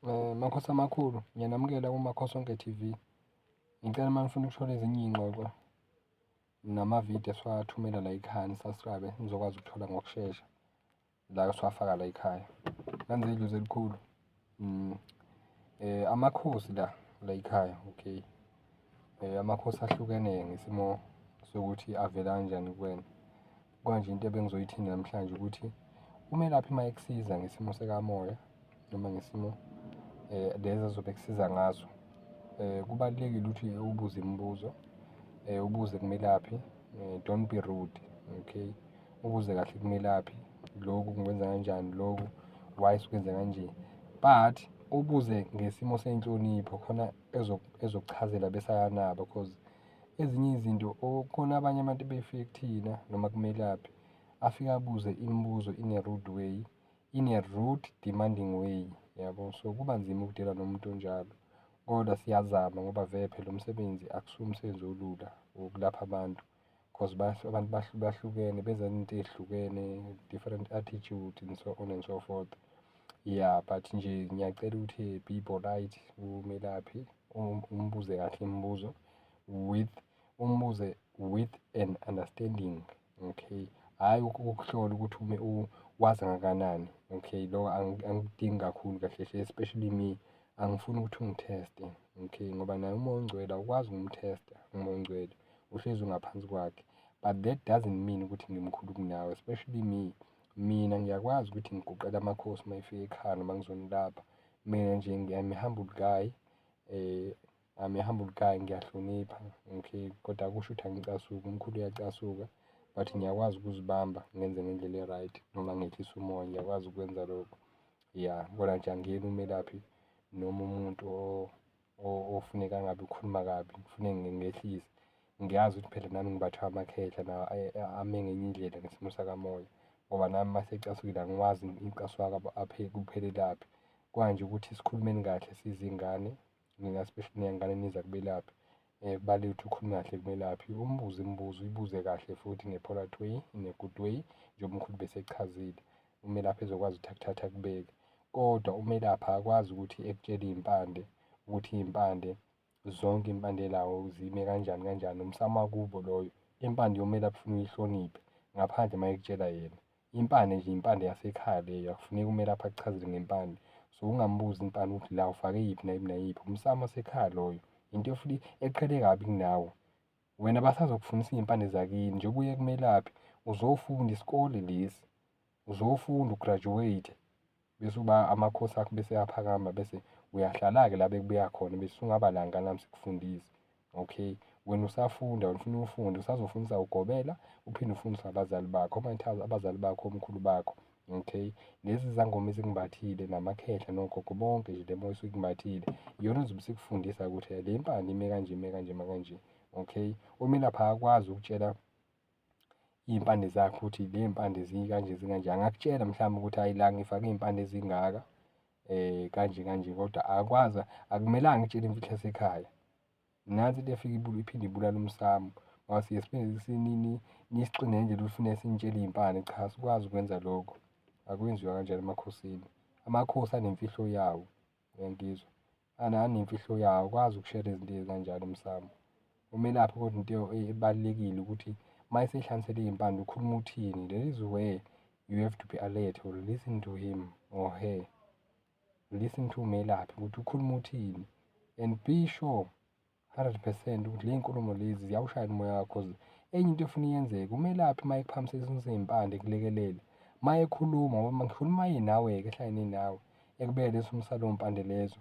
Makhosi amakhulu, ngiyanamukela kuMakhosonke TV. Ngicela uma nifuna ukuthola ezinye iy'ngxoxo namavidiyo esiwathumela la ekhaya ni-subscribe nizokwazi ukuthola ngokushesha la esiwafaka la ekhaya. Nanze idlozi elikhulu. Amakhosi la la ekhaya, okay. Amakhosi ahlukene ngesimo sokuthi avela kanjani kuwena. Kwanje into ebengizoyithinta namhlanje ukuthi umelaphi uma ekusiza ngesimo sikamoya noma ngesimo lezi azobe ekusiza ngazo, kubalulekile ukuthi ubuze imibuzo, ubuze kumelaphi, don't be rude, okay. Ubuze kahle kumelaphi, lokhu ngikwenza kanjani, lokhu why sikwenze kanje, but ubuze ngesimo senhlonipho khona ezokuchazela bese ayanaba, cause ezinye izinto khona abanye abantu befike kuthina noma kumelaphi afike abuze imibuzo in a rude way, in a rude demanding way, yabo. So kuba nzima ukudila nomuntu onjalo, kodwa siyazama ngoba vele phela umsebenzi akusiwo umsebenzi olula wokulapha abantu, cause abantu bahlukene, benza izinto ey'hlukene, different attitude and so on and so forth. Yeah, but nje ngiyacela ukuthi be polite kumelaphi, umbuze kahle imibuzo with umbuze with an understanding, okay. Hhayi ukukuhlola ukuthi ume wazi kangakanani, okay. Lokho angikudingi kakhulu kahle hle, especially me, angifuni ukuthi ungitheste, okay, ngoba naye umoya ongcwele awukwazi ukumthesta umoya ongcwele, uhlezi ungaphansi kwakhe. But that doesn't mean ukuthi ngimkhulu kunawe, especially me. Mina ngiyakwazi ukuthi ngiguqele amakhosi uma efika ekhaya noma ngizonilapha. Mina nje I'm a humble guy, I'm a humble guy, ngiyahlonipha, okay, kodwa akusho ukuthi angicasuki, umkhulu uyacasuka, but ngiyakwazi ukuzibamba ngenze ngendlela e-right noma ngehlise umoya, ngiyakwazi ukwenza lokho. Yeah, kodwa nje angiyena umelaphi noma umuntu ofuneka ngabe ukhuluma kabi, kufuneke ngehlise. Ngiyazi ukuthi phela nami ngibathwa amakhehla nawo ame ngenye indlela ngesimo sakamoya, ngoba nami mase ecasukile angiwazi icasuka kuphelelaphi. Kwanje ukuthi sikhulumeni kahle sizingane, nina especially niyangane niza kubelaphi, kubalulekile ukuthi ukhulume kahle kumelaphi, umbuze imibuzo, uyibuze kahle futhi in a polite way, in a good way, njengoba umkhulu besechazile. Umelaphi ezokwazi ukuthi akuthathe akubeke. Kodwa umelaphi akakwazi ukuthi ekutshele iy'mpande, ukuthi iy'mpande zonke iy'mpande lawo zime kanjani kanjani, umsamo wakubo loyo. Impande yomelaphi ufuna uyihloniphe ngaphandle uma ekutshela yena. Impande nje impande yasekhaya leyo, akufuneki umelaphi akuchazele ngempande. So ungambuzi impande ukuthi la ufake yiphi nayiphi nayiphi, umsamo wasekhaya loyo. Into futhi eqhele kabi kunawe. Wena basazokufundisa iy'mpande zakini, njengoba uye kumelaphi uzofunda isikole lesi, uzofunda u-graduate bese uba amakhosi akho bese eyaphakama, bese uyahlala-ke la bekubuya khona, bese usungaba la ngane sikufundise. Okay, wena usafunda, wena ufuna ufunde, usazofundisa ugobela, uphinde ufundiswe abazali bakho, abazali bakho, omkhulu bakho, okay. Lezi zangoma ezikumbathile namakhehla nogogo bonke nje le moya esuke ikumbathile, iyona ezobe isikufundisa ukuthi le mpande ime kanje, ime kanje, ime kanje, okay. Umelaphi akakwazi ukutshela iy'mpande zakhe ukuthi le mpande zikanje zikanje, angakutshela mhlawumbe ukuthi hhayi la ngifake iy'mpande ezingaka kanje kanje, kodwa akakwazi, akumelanga ekutshele imfihlo yasekhaya. Nansi into efike iphinde ibulale umsamo, ngoba siye siphinde nisixine ngendlela ukuthi kufuneka sinitshele iy'mpande. Cha, asikwazi ukwenza lokho, akwenziwa kanjalo emakhosini. Amakhosi anemfihlo yawo, uyangizwa? Anemfihlo yawo, awukwazi ukushera izinto ey'kanjalo emsamo. Umelaphi kodwa into ebalulekile ukuthi uma esehlanganisele iy'mpande ukhuluma uthini, that is where you have to be alert or listen to him or her. Listen to umelaphi ukuthi ukhuluma uthini and be sure 100% ukuthi le nkulumo lezi ziyawushaya umoya wakho, cause enye into efuna iyenzeke, umelaphi uma ekuphakamisela isimo sey'mpande ekulekelele, uma ekhuluma, ngoba ngikhuluma nawe-ke ehlangene nawe, ekubeka leso saleyo mpande lezo,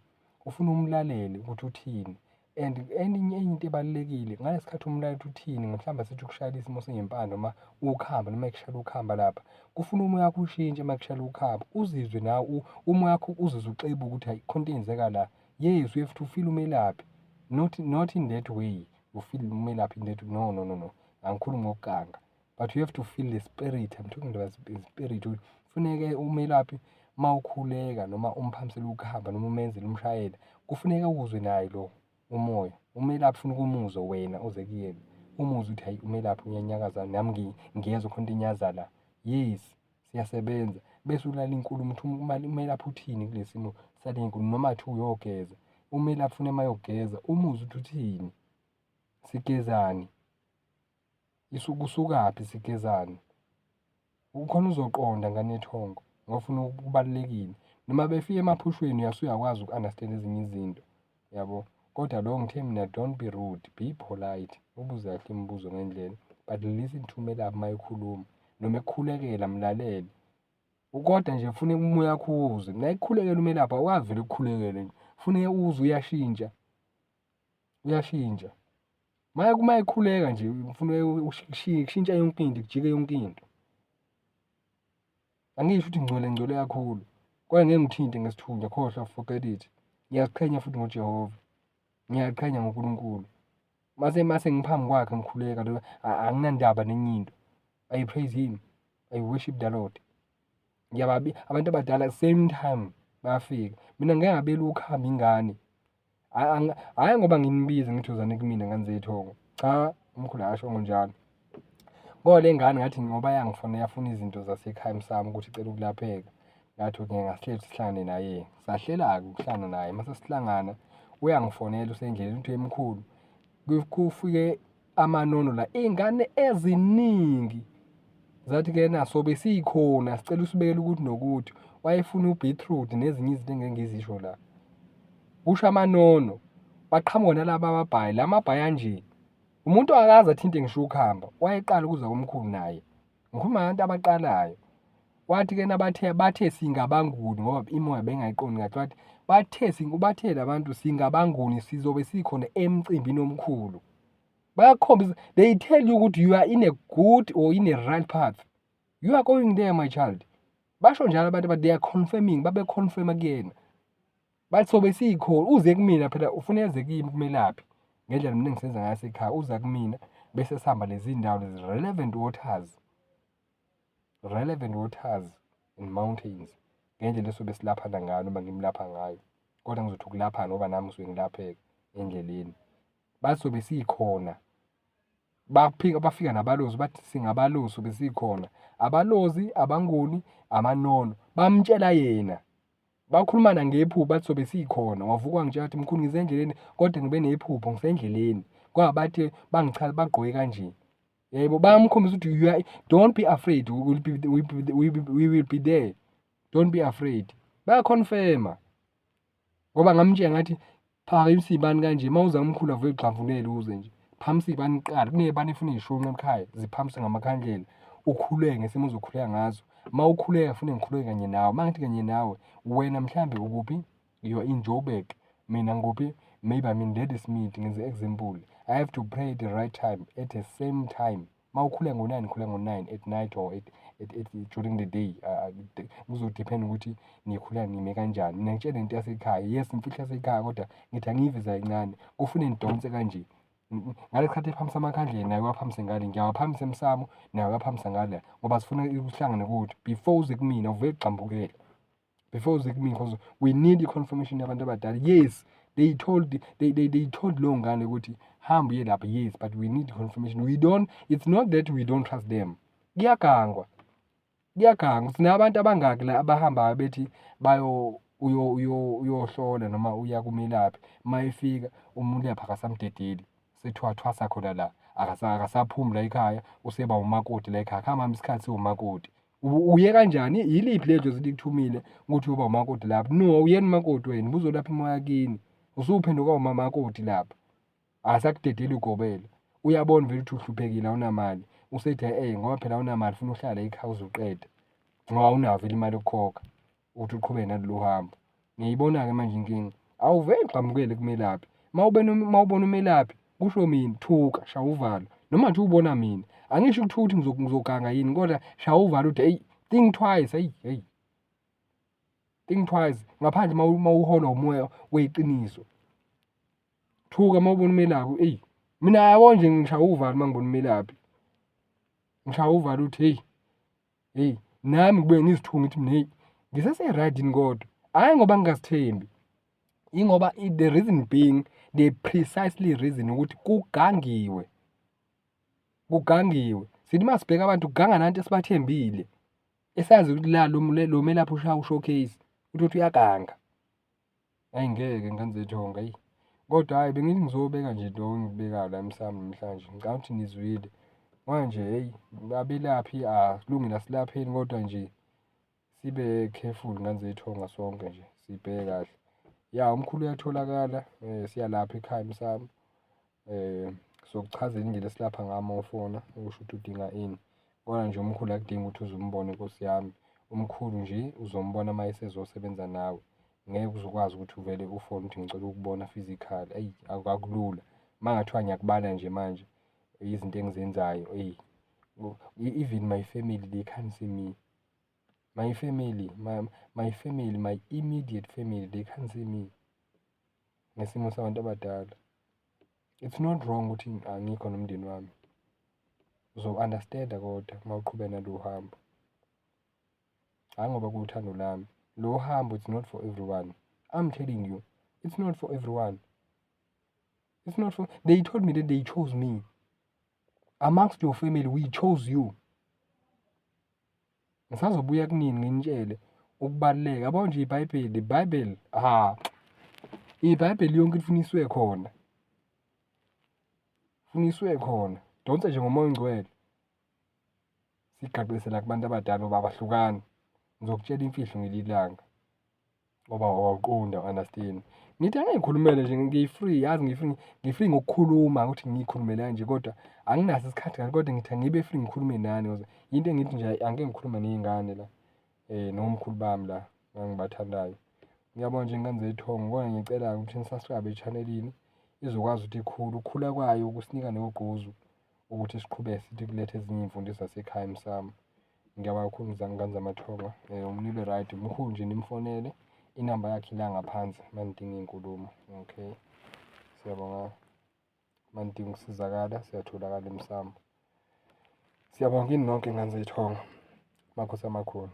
ufuna umlalele ukuthi uthini. And enye into ebalulekile ngalesi sikhathi umlalele ukuthi uthini, mhlawumbe asithi ukushayela isimo sey'mpande noma ukhamba noma ekushayela ukhamba lapha, kufuna umoya wakho ushintshe uma ekushayela ukhamba, uzizwe nawe umoya wakho uzizwe uxebuka ukuthi hhayi khona into eyenzeka la. Yes, you have to feel umelaphi, not in that way, you feel umelaphi in that, no no no no, angikhulumi ngokuganga, but you have to feel the spirit. I'm talking about the spirit. Kufuneke umelaphi uma ukhuleka noma umphamisela ukuhamba noma umenzela umshayela, kufuneka uzwe naye lo umoya. Umelaphi ufuna ukumuzwa wena oze kuyena, umuzwe ukuthi hhayi umelaphi uyanyakaza, nami ngiyezwa khona into enyaza la. Yes, siyasebenza. Bese ulala inkulumo ukuthi umelaphi uthini kule simo Sale ngenkulumo noma kuthiwa uyogeza, umelaphi ufuna uma eyogeza umuzwe ukuthi uthini, sigezani, kusukaphi, sigezani? Kukhona uzoqonda ngane yethongo ngoba ufuna kubalulekile. Noma befika emaphushweni usuyakwazi uku-understand-a ezinye izinto, yabo. Kodwa lo ngithe mina don't be rude, be polite, ubuze kahle imibuzo ngendlela, but listen to umelaphi uma ekhuluma, noma ekukhulekela mlalele. Kodwa nje funa umoya wakho uwuzwe, uma ekukhulekela umelaphi awukwazi vele ukukhulekele nje, funeke uzwe uyashintsha, uyashintsha. Uma ekhuleka nje funeka kushintsha yonke into, kujike yonke into. Angisho ukuthi ngcwele ngcwele kakhulu, kodwa ngeke ngithinte ngesithunywa, khohlwa, forget it. Ngiyaziqhenya futhi ngoJehova, ngiyaziqhenya ngoNkulunkulu. Mase ngiphambi kwakhe ngikhuleka lo, anginandaba nenye into. I praise him, I worship the Lord. Ngiyababi abantu abadala same time bayafika. Mina ngeke ngabela ukuhamba ingane. Hhayi ngoba nginibiza ngithi wozani kumina ngane zethongo. Cha, umkhulu akasho njalo. Kodwa le ngane ngathi ngoba yangifonela yafuna izinto zasekhaya emsamo ukuthi icela ukulapheka. Ngathi okay, ngasihleli sihlangane naye. Sahlela-ke ukuhlangana naye. Mase sihlangana uyangifonela usendleleni uthi mkhulu kufike amanono la, iy'ngane eziningi zathi kena sobe sikhona sicela usibekele ukuthi nokuthi. Wayefuna u-beetroot nezinye izinto engeke ngizisho la. Kusho amanono, baqhamuka nalaba amabhayi, la mabhayi anje. Umuntu akaze athinte ngisho ukhamba, wayeqala ukuza komkhulu naye. Ngikhuluma ngabantu abaqalayo. Wathi kena bathe singabanguni ngoba imoya bengayiqondi kahle. Wathi bathe bathe labantu singabanguni sizobe sikhona emcimbini omkhulu. Bayakukhombisa, they tell you ukuthi you are in a good or in a right path. You are going there, my child. Basho njalo abantu, but they are confirming, babe confirm kuyena. Bathi sobe sikhona, uze kumina phela ufuna eze kimi kumelaphi. Ngendlela mina engisenza ngayo ekhaya, uza kumina bese sihamba lezi ndawo lezi relevant waters. Relevant waters and mountains. Ngendlela esobe silaphana ngayo noma ngimlapha ngayo. Kodwa ngizothi ukulaphana ngoba nami ngisuke ngilapheka endleleni. Bathi sobe sikhona. Baphika bafika nabalozi bathi singabalozi sobe sikhona. Abalozi, abanguni, amanono. Bamtshela yena. Bakhuluma nangephupho bathi sobe sikhona. Wavuka wangitshela ukuthi mkhulu ngisendleleni kodwa ngibe nephupho ngisendleleni. Kwaba bathi bangichaza bagqoke kanje. Yebo, bayamkhombisa ukuthi you are, don't be afraid, we will be there. Don't be afraid. Bayaconfirma. Ngoba ngamtshela ngathi phakamisa ibani kanje, mawuza umkhulu avuye ugxamvunele uze nje. Phakamisa ibani kuqala, kunezibani efuna izishunqe ekhaya, ziphakamisa ngamakhandlela. Ukhuleke ngesimo ozokhuleka ngazo. Mawukhuleka funa ngikhuleke kanye nawe. Mangithi kanye nawe, wena mhlambe ukuphi? You are in Joburg. Mina ngikuphi? Maybe I'm in Ladysmith, ngenze example. I have to pray at the right time, at the same time. Mawukhuleka ngo-9, ngikhuleka ngo-9 at night or at during the day. Kuzodepend ukuthi nikhuleka nime kanjani. Mina ngitshela into yasekhaya. Yes, imfihlo yasekhaya kodwa ngithi angiyiveza kancane. Kufune nidonse kanje. Ngalesi sikhathi ephakamisa amakhandlela naye uwaphakamisa ngale, ngiyawaphakamisa emsamo naye uyaphakamisa ngale ngoba sifuna ukuhlangana ukuthi before uze kumina uvuke ugxambukele. Before uze kumina because we need i-confirmation yabantu abadala. Yes, they told lo ngane ukuthi hamba uye lapha, yes, but we need confirmation. We don't, it's not that we don't trust them. Kuyagangwa. Kuyagangwa. Sinabantu abangaki la abahambayo bethi bayo uyohlola noma uya kumelaphi. Mayefika umuntu lapha akasamdedeli. Sethwathwasa khona la. Akasaphumi la ekhaya, useba umakoti la ekhaya. Kuhamba isikhathi sewumakoti. Uye kanjani? Yiliphi le dlozi likuthumile ukuthi uyoba umakoti lapha? No, awuyena umakoti wena, ubuzolapha imoya kini. Usuphenduka umamakoti lapha. Asakudedeli ugobela. Uyabona vele ukuthi uhluphekile awunamali. Usethi ngoba phela awunamali ufuna uhlala ekhaya uzoqeda. Ngoba awunayo vele imali yokukhokha ukuthi uqhubeke nalolu hambo. Ngiyibona-ke manje inkinga. Awuvele ugxambukele kumelaphi. Mawubona umelaphi kusho mina thuka, shaya uvalo. Noma nje ubona mina. Angisho ukuthi ngizoganga yini kodwa shaya uvalo uthi hey, think twice, hey hey. Think twice ngaphandle mawuholwa umoya weqiniso. Thuka mawubona umelaphi, hey. Mina yabo nje ngishaya uvalo mangibona umelaphi. Ngishaya uvalo uthi hey. Hey, nami ngibuye ngizithuke ngithi mina hey, ngisase right yini kodwa. Hayi ngoba ngingazithembi. Ingoba the reason being, the precisely reason ukuthi kugangiwe. Kugangiwe. Sithi masibheka abantu kuganga nantu esibathembile. Esazi ukuthi la lo melaphi ushaya ushowcase. Uthi uyaganga. Ayi ngeke ngane zethonga eyi. Kodwa hhayi bengithi ngizobeka nje lokhu engikubekayo la emsamo namhlanje, ngicabanga ukuthi nizwile. Manje hheyi, abelaphi akulungile asilapheni kodwa nje sibe careful ngane zethonga sonke nje, sibheke kahle. Ya, umkhulu uyatholakala, siyalapha ekhaya emsamo. Sokuchazela indlela esilapha ngayo uma ufona, usho ukuthi udinga ini. Kodwa nje umkhulu akudingi ukuthi uze umbone Nkosi yami, umkhulu nje uzombona uma esezosebenza nawe. Ngeke uze ukwazi ukuthi uvele ufone uthi ngicela ukukubona physically, eyi akulula. Uma kungathiwa ngiyakubala nje manje izinto engizenzayo eyi, even my family they can't see me. My family, my family, my immediate family, they can't see me. Ngesimo sabantu abadala. It's not wrong ukuthi angikho nomndeni wami. Uzo-understand-a kodwa uma uqhubeka nalo hambo. Hhayi ngoba kuwuthando lami. Lo hambo it's not for everyone. I'm telling you, it's not for everyone. It's not for, they told me that they chose me. Amongst your family, we chose you. Ngisazobuya kunini nginitshele ukubaluleka. Yabo nje iBhayibheli, iBhayibheli, ha. IBhayibheli yonke ifuniswe khona. Funiswe khona. Donse nje ngomoya ongcwele. Sigaqisela kubantu abadala ngoba abahlukani. Ngizokutshela imfihlo ngelinye ilanga. Ngoba awuqondi, awu-understand. Ngithi angiyikhulumele nje ngi-free, yazi ngi-free, ngi-free ngokukhuluma ukuthi ngiyikhulumele kanje kodwa anginaso isikhathi kahle kodwa ngithi angibe free ngikhulume nani ngoba into engithi nje angike ngikhulume ney'ngane la, nomkhulu bami la engibathandayo. Ngiyabonga nje ngane zethongo, kodwa ngicela-ke ukuthi ni-subscribe e-channel-ini izokwazi ukuthi ikhule. Ukukhula kwayo kusinika nogqozu ukuthi siqhubeke sithi kuletha ezinye iy'mfundiso zasekhaya emsamo. Ngiyabonga kakhulu ngane zamathonga, nibe right, mkhulu nje nimfonele, inamba yakhe ila ngaphansi uma nidinga iy'nkulumo, okay. Siyabonga, uma nidinga ukusizakala siyatholakala emsamo. Siyabonga kini nonke ngane zethonga, makhosi amakhulu.